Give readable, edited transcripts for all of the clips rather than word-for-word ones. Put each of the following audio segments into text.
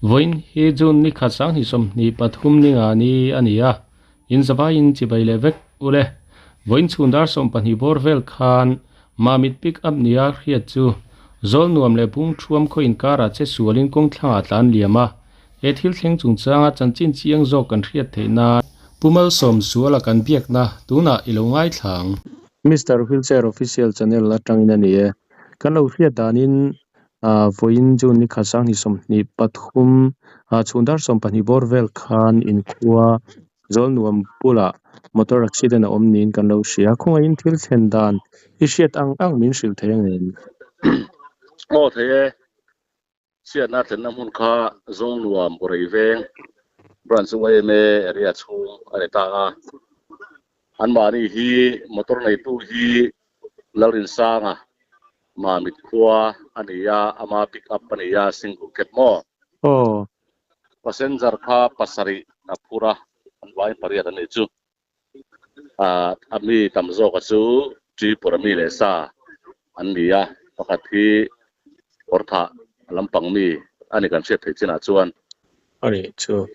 Vawiin hi June ni khat sanghnih sawmhnih pathum ni nga ni a ni a, in zavaiin chibai leh vek ule. Vawiin chhun dar sawmpahnih bawr vel khan Mamit pick up nia hriat chu zawl nuam leh bung thuam khaw inkarah che sualin kawng thlangah tlan liam a, he thil thleng chungchanga chanchin chiang zawk kan hriat theih nan Pu Malsawmzuala kan biakna tunah i lo ngaithla ang. Mister Wheelchair Official Channel atangin a ni e. Kan lo hriat danin vawiin June ni khat sanghnih sawmhnih pathum chhun dar sawmpahnih bawr vel khan inkhua Zawl nuam bulah motor accident a awm niin kan lo hria. Khawngaihin thil thlen dan i hriat ang ang min hrilh thei ang em? Aw thei e. Chhiatna thlenna hmun kha Zawl nuam Urei veng branch yma area chhung a ni ta a. Anmahni hi motor neitu hi Lalrinsanga Mamit khua a ni a, ama pick up a ni a, single cab maw? Aw. Passenger kha pasarih a phur a, an vai pariat a nih chu. A mi tam zawka chu Tripura mi leh sa an ni a, pakhat hi Kawrthah lampang mi a ni kan hriat theih chinah chuan. A nih chu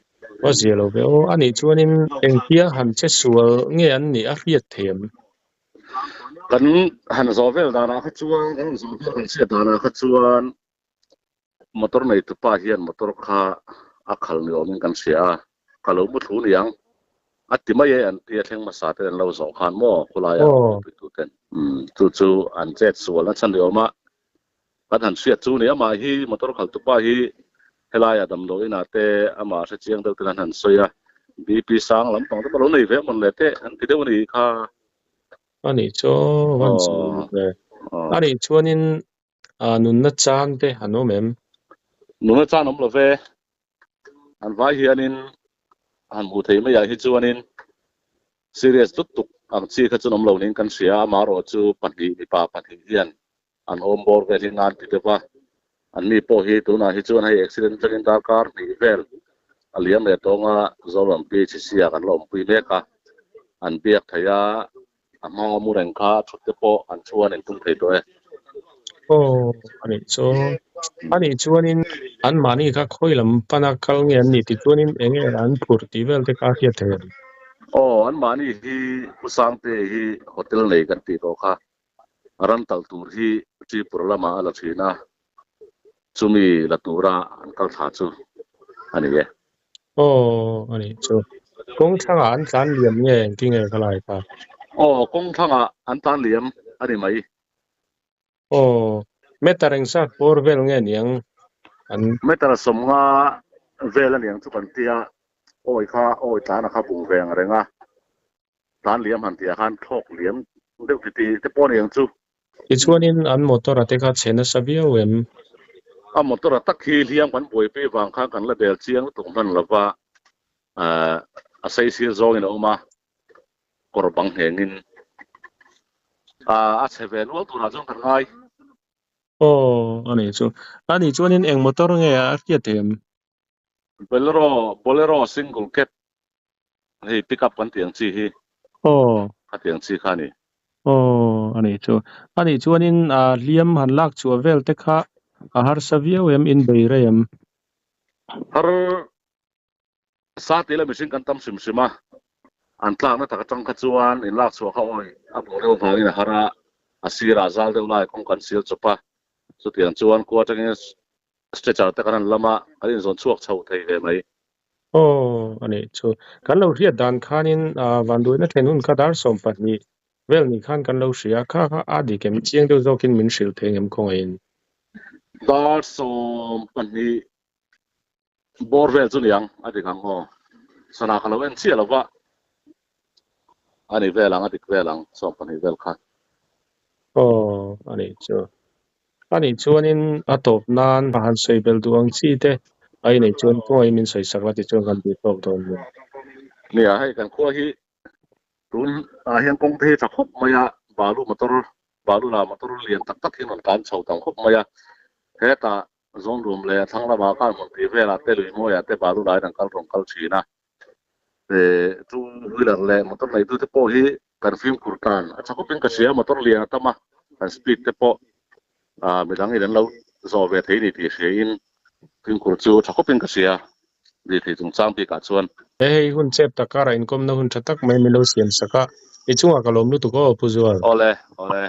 a zia lo ve aw. A nih chuanin engtia han che sual nge an nih a hriat thei em? Kan han zawh vel danah kha chuan, kan han zawh vel kan hriat danah kha chuan Motor neitupa hian motor kha a khal ni awmin kan hria a, ka lo mu thlu niang a ti mai e an ti a, thleng hmasa ten an lo zawh khan maw khulaiah puitu ten chu chu an chet sual nasa ni awm a, kan han hriat chu ni amah hi motor khaltupa hi helaiah damdawi inah te amah hre chiang deuh ten an han sawi a, BP sang lampang te pawh lo nei ve amawn le teh an ti deuh a nih kha. A nih chu van sawi ve. A nih chuanin Nunna chan te an awm em? Nunna chan awm lo ve. An vai hianin han hmuh theih maiah hi chuanin serious tut tuk ang chi kha chuan awm lo niin kan hria a, amaherawh chu pahnih mipa pahnih hian an awm bawr vel hi ngan ti deuh va. An mi pawh hi tunah hi chuan hei accident atangin darkar hnih vel a liam leh tawng a, Zoram PHC ah kan la awmpui mek a, an biak thei a, A hma mu reng kha thut te pawh an chuan in tum thei tawh e. Aw, a nih chu. A nih chuanin anmahni kha khawi lam pana kal nge an nih tih chuanin eng nge an phurh tih vel te kha a hriat thei em? Aw, anmahni hi Pu Sangte hi hotel nei kan tih tawh kha ran talh tur hi Tripura lamah a la thin a, chumi la tura an kal thla chu a ni e. Aw, a nih chu. Kawng thlangah an tlan liam nge engti nge ka lai kha? Aw, kawng thlangah an tlan liam a ni mai. Aw, meter engzat bawr vel nge niang an? Meter sawmnga vel a niang chu kan tia, awi kha awi tlana kha bung ve ang reng a, tlan liam han tih ah khan thlawk liam deuh ti ti te pawh a niang chu. Tichuanin an motor a te kha chhe nasa viau em? A motor a tak hi hliam kan buaipui vang khan kan la bel chiang lutuk hman lova, a saisir zawngin a awm a, kawr bang nghengin a chhe ve nual turah chuan kan ngai. Aw, a nih chu. A nih chuanin eng motor nge a hriat thei em? Bolero, Bolero single cab hei pick up kan tih ang chi hi. Aw. Khatiang chi kha a ni. Aw, a nih chu. A nih chuanin hliam han lak chhuah vel te kha a harsa viau em, in bei rei em? Har sa tih la mihring kan tam hrim hrim a, an tlakna tak atang kha chuan in lak chhuah kha awi a bawh deuh vangin a har a, a sirah zal deuh lai kawng kan sil chawp a, chutiang chuan khua atangin stretcher te kan han lam a, kan inzawn chhuak chho thei ve mai. Aw, a nih chu. Kan lo hriat dan khanin vanduaina thlen hun kha dar 12 vel ni khan kan lo hria a, kha kha a dik em? Chiang deuh zawkin min hrilh thei ngem khawngaihin? Dar 12 bawr vel chu niang a dik ang aw. Sana ka lo en chiah lo va, a ni vel ang, a dik vel ang 12 vel khan. Aw, a nih chu. A nih chuanin a tawp nan a han sawi belh duh ang chi te a inei chuan kawngaiin min sawi sak la tichuan kan tih tawk dawn nia. Nia, hei kan khua hi tun ah hian kawng te hi tha khawp mai a, balu motor, balu lah motor lian tak tak hi an rawn tlan chho tam khawp mai a, hetah Zawnrum leh a thlang lamah khan hmun tih velah te lui mawiah te balu laiin an kal rawn kal thin a, two wheeler leh motor neitute pawh hi kan fimkhur tan a tha khawpin ka hria, motor lian a tam a, kan speed te pawh midang in an lo zawh ve thei ni tih hriain Fimkhur chu tha khawpin ka hria, lirthei chungchang bikah chuan. He hei hun chep tak karah inkawmna hun tha tak mai min lo siam sak a, i chungah ka lawm lutuk aw Pu Zual. Awle, awle.